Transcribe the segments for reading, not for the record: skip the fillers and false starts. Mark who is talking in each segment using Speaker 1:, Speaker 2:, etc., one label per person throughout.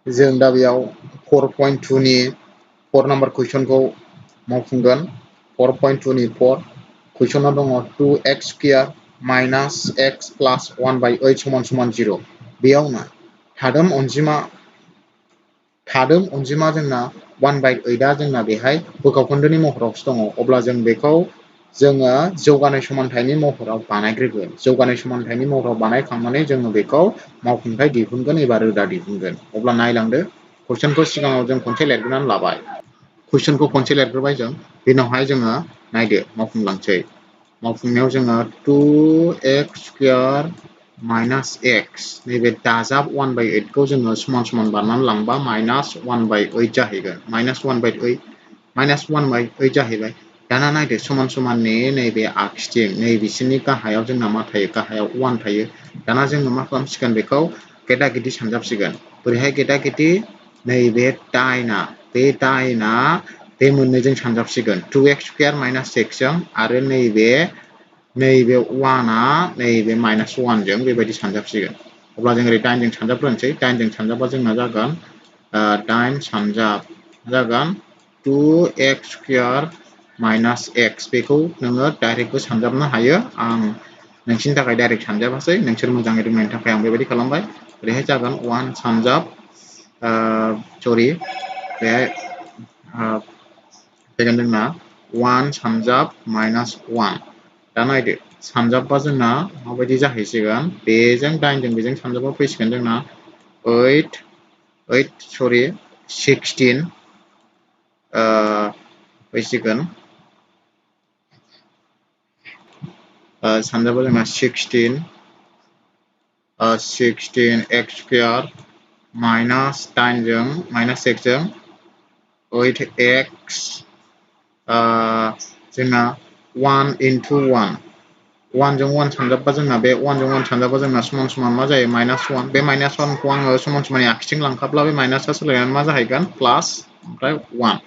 Speaker 1: जों दा बेयाव 4.2 नि 4 नाम्बार कुइसनखौ मावफुंगोन 4.2 नि 4 कुइसना दङ 2x स्क्वायर माइनास x प्लास 1/8 समान समान 0 बेयावनो थादोम अनजिमा जोंना 1/8 आ जोंना बेहाय बोखावखोन्दोनि महरावसो दङ अब्ला जों बेखौ जोङो जौगानाय समानथायनि महराव बानायग्रोगोन जौगानाय समानथायनि महराव बानायखांनानै जोङो बेखौ मावफुंथाय दिहुनगोन एबा रोदा दिहुनगोन अब्ला नायलांदो कुइसनखौ सिगाङाव जों खनसे लिरग्रोनानै लाबाय कुइसनखौ खनसे लिरग्रोबाय जों बेनावहाय जोङो नायदो मावफुंलांसै मावफुंनायाव जोङो 2x स्क्वायर माइनास x नैबे दाजाब 1/8 खौ जोङो समान समान बानायनानै लांबा माइनास 1/8 जाहैगोन माइनास 1/8 जाहैबाय दाना नायदो समान समाननि नैबे आगसिथिं नैबिसिनि गाहायाव जोंना मा थायो गाहायाव 1 थायो दाना जोङो मा खालामसिगोन बेखौ गेदा गिदि सानजाबसिगोन बोरैहाय गेदा गिदि नैबे दाइना बे मोननैजों सानजाबसिगोन 2x स्क्वायर माइनास x जों आरो नैबे 1 आ नैबे माइनास 1 जों बेबायदि सानजाबसिगोन अब्ला जों ओरै दाइनजों सानजाबग्रोनोसै दाइनजों सानजाबबा जोंना जागोन 8 सानजाब जागोन 2x स्क्वायर माइनास x बेखौ नोङो डाइरेक्टबो सानजाबनो हायो आं नोंसिनि थाखाय डाइरेक्ट सानजाबासै नोंसोर मोजाङै रोंनायनि थाखाय आं बेबायदि खालामबाय ओरैहाय जागोन 1 सानजाब सरि बेहाय फैगोन जोंना 1 सानजाब माइनास 1 दा नायदो सानजाबबा जोंना माबायदि जाहैसिगोन बेजों दाइनजों बेजों सानजाबबा फैसिगोन जोंना 16 फैसिगोन सानजाबा जोंना 16 x स्क्वायर माइनास 8 जों माइनास 6 जों 8x जोंना 1 into 1 जों 1 सानजाबबा जोंना बे 1 जों 1 सानजाबबा जोंना समान समान मा जायो माइनास 1 बे माइनास 1 खौ आङो समान समाननि आगसिथिं लांखाब्ला बे माइनासआ सोलायनानै मा जाहैगोन प्लास ओमफ्राय 1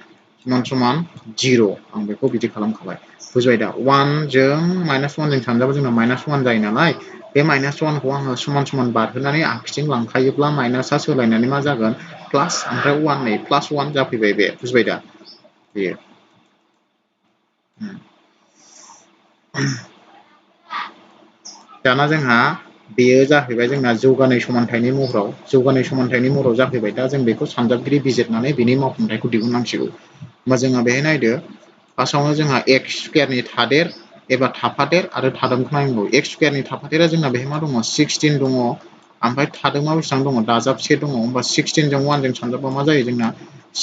Speaker 1: समान समान 0 आं बेखौ बिदि खालामखाबाय बुजिबाय दा 1 जों माइनास 1 जों सानजाबा जोंना माइनास 1 जायो नालाय बे माइनास 1 खौ आङो समान समान बारहोनानै आगसिथिं लांखायोब्ला माइनासआ सोलायनानै मा जागोन प्लास ओमफ्राय 1 नै प्लास 1 जाफैबाय बे बुजिबाय दा बेयो दाना जोंहा बेयो जाहैबाय जोंना जौगानाय समानथायनि महराव जाफैबाय दा जों बेखौ सानजाबगिरि बिजिरनानै बेनि मावफुंथायखौ दिहुननांसिगौ होमबा जोंहा बेहाय नायदो फार्स्टआवनो जोंहा x स्क्वायरनि थादेर एबा थाफादेर आरो थादोमखौ नायनांगौ x स्क्वायरनि थाफादेरा जोंना बेहाय मा दङ 16 दङ ओमफ्राय थादोमा बेसेबां दङ दाजाबसे दङ होमबा 16 जों 1 जों सानजाबबा मा जायो जोंना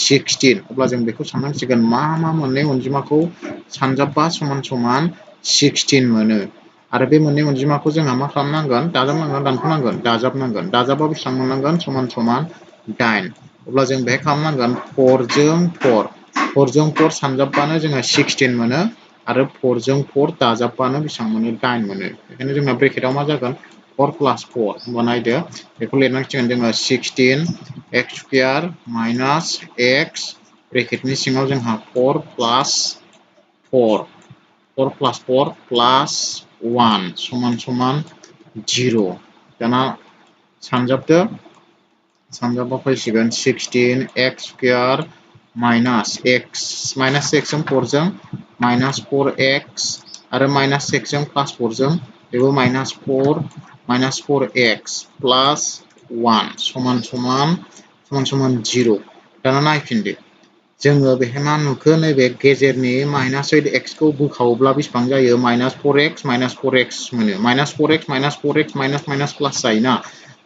Speaker 1: 16 अब्ला जों बेखौ साननांसिगोन मा मोननै अनजिमाखौ सानजाबबा समान समान 16 मोनो आरो बे मोननै अनजिमाखौ जोंहा मा खालामनांगोन दाजाबनांगोन दानख'नांगोन दाजाबा बेसेबां मोननांगोन समान समान 8 अब्ला जों बेहाय खालामनांगोन 4 जों 4 सानजाबबानो जोंहा 16 मोनो आरो 4 जों 4 दाजाबबानो बेसेबां मोनो 8 मोनो बेखायनो जोंना ब्रेकेटआव मा जागोन 4 + 4 होमबा नायदो बेखौ लिरनांसिगोन जोङो 16 x स्क्वायर माइनास x ब्रेकेटनि सिङाव जोंहा 4 + 4 + 1 समान समान 0 दाना सानजाबबा फैसिगोन 16 x स्क्वायर माइनास x जों 4 जों माइनास 4x आरो माइनास 6 जों प्लास 4 जों बेबो माइनास 4x प्लास 1 समान समान 0 दाना नायफिनदो जोङो बेहाय मा नुखो नैबे गेजेरनि माइनास 8x खौ बोखावोब्ला बेसेबां जायो माइनास 4x मोनो माइनास 4x माइनास प्लास जायोना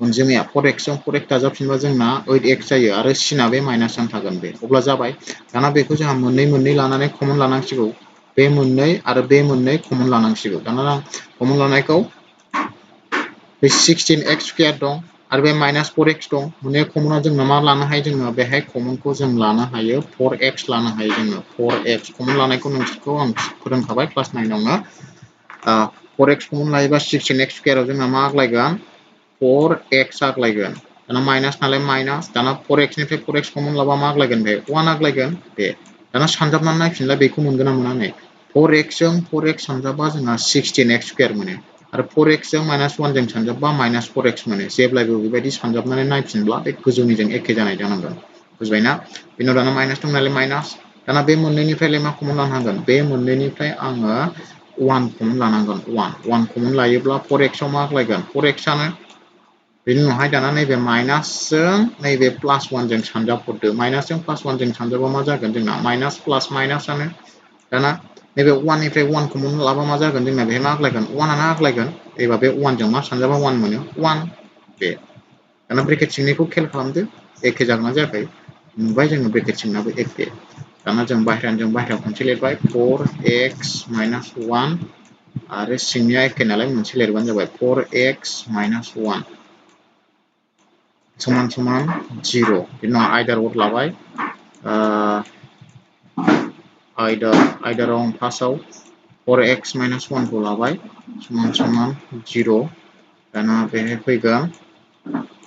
Speaker 1: अनजिमाया 4x जों 4x दाजाबफिनबा जोंना 8x जायो आरो सिना बे माइनासआनो थागोन बे अब्ला जाबाय दाना बेखौ जोंहा मोननै लानानै कमन लानांसिगौ बे मोननै आरो बे मोननै कमन लानांसिगौ दाना कमन लानायखौ बे 16x स्क्वायर दं आरो बे माइनास 4x दं मोननै कमना जोंना मा लानो हायो जोङो बेहाय कमनखौ जों लानो हायो 4x लानो हायो जोङो 4x कमन लानायखौ नोंसोरखौ आं फोरोंखाबाय क्लास 9 आवनो 4x कमन लायोबा 16x स्क्वायराव जोंना मा आग्लायगोन 4x आग्लायगोन दाना माइनास नालाय माइनास दाना 4x निफ्राय 4x कमन लाबा मा आग्लायगोन बे 1 आग्लायगोन बे दाना सानजाबनानै नायफिनलाय बेखौ मोनगोन ना मोना नै 4x जों 4x सानजाबा जोंहा 16x स्क्वायर मोनो आरो 4x जों -1 जों सानजाबबा -4x मोनो जेब्लाबो बेबायदि सानजाबनानै नायफिनब्ला बे गोजौनिजों एखे जानाय जानांगोन बुजिबायना बेनि उनाव दाना माइनास दं नालाय माइनास दाना बे मोननैनिफ्रायलाय मा कमन लानो हागोन बे मोननैनिफ्राय आङो 1 कमन लानांगोन 1 कमन लायोब्ला 4x आव मा आग्लायगोन 4x आनो बेनि उनावहाय दाना नैबे माइनासजों नैबे +1 जों सानजाबहरदो माइनासजों +1 जों सानजाबा मा जागोन जोंना माइनास प्लास माइनासआनो दाना नैबे 1 निफ्राय 1 कमन लाबा मा जागोन जोंना बेहाय मा आग्लायगोन 1 आनो आग्लायगोन एबा बे 1 जों मा सानजाबा 1 मोनो 1 बे दाना ब्रेकेट सिंनिखौ खेल खालामदो एखे जागोन ना जायाखै नुबाय जोङो ब्रेकेट सिंनाबो एखे दाना जों बाहेरायाव खनसे लिरबाय 4x - 1 आरो सिंनिया एखे नालाय मोनसे लिरबानो जाबाय 4x - 1 समान समान 0 बिनि उनाव आयदार वर्ड लाबाय आयदाराव फार्स्टआव 4x - 1 खौ लाबाय समान समान 0 दाना बेहाय फैगोन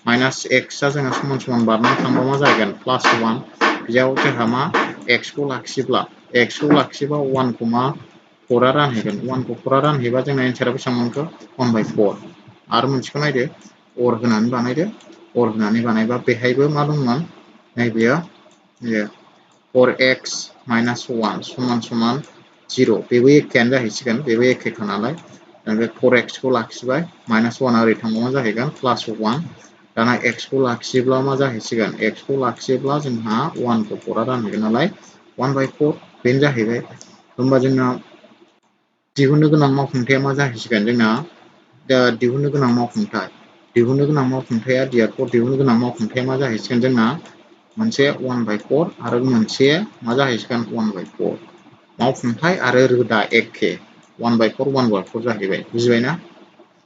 Speaker 1: माइनास x आ जोंहा समान समान बारनानै थांबा मा जागोन +1 बेयाव जोंहा मा x खौ लाखियोब्ला 1 खौ मा 4 आ रानहैगोन 1 खौ 4 आ रानहैबा जोंना एन्सारा बेसेबां मोनखो 1/4 आरो मोनसेखौ नायदो अर होनानै बानायबा बेहायबो मा दंमोन नैबेयो 4x - 1 समान समान 0 बेबो एखेयानो जाहैसिगोन बेबो एखेखा नालाय बे 4x खौ लाखिबाय -1 आ ओरै थांबा मा जाहैगोन +1 दाना x खौ लाखियोब्ला मा जाहैसिगोन x खौ लाखियोब्ला जोंहा 1 खौ 4 आ रानहैगोन नालाय 1/4 बेनो जाहैबाय होमबा जोंना दिहुननो गोनां मावफुंथाया मा जाहैसिगोन जोंना दिहुननो गोनां मावफुंथाया दिहुननो गोनां मावफुंथाया मा जाहैसिगोन जोंना मोनसे 1/4 आरो मोनसे मा जाहैसिगोन 1/4 मावफुंथाय आरो रोदा एखे 1/4 जाहैबाय बुजिबायना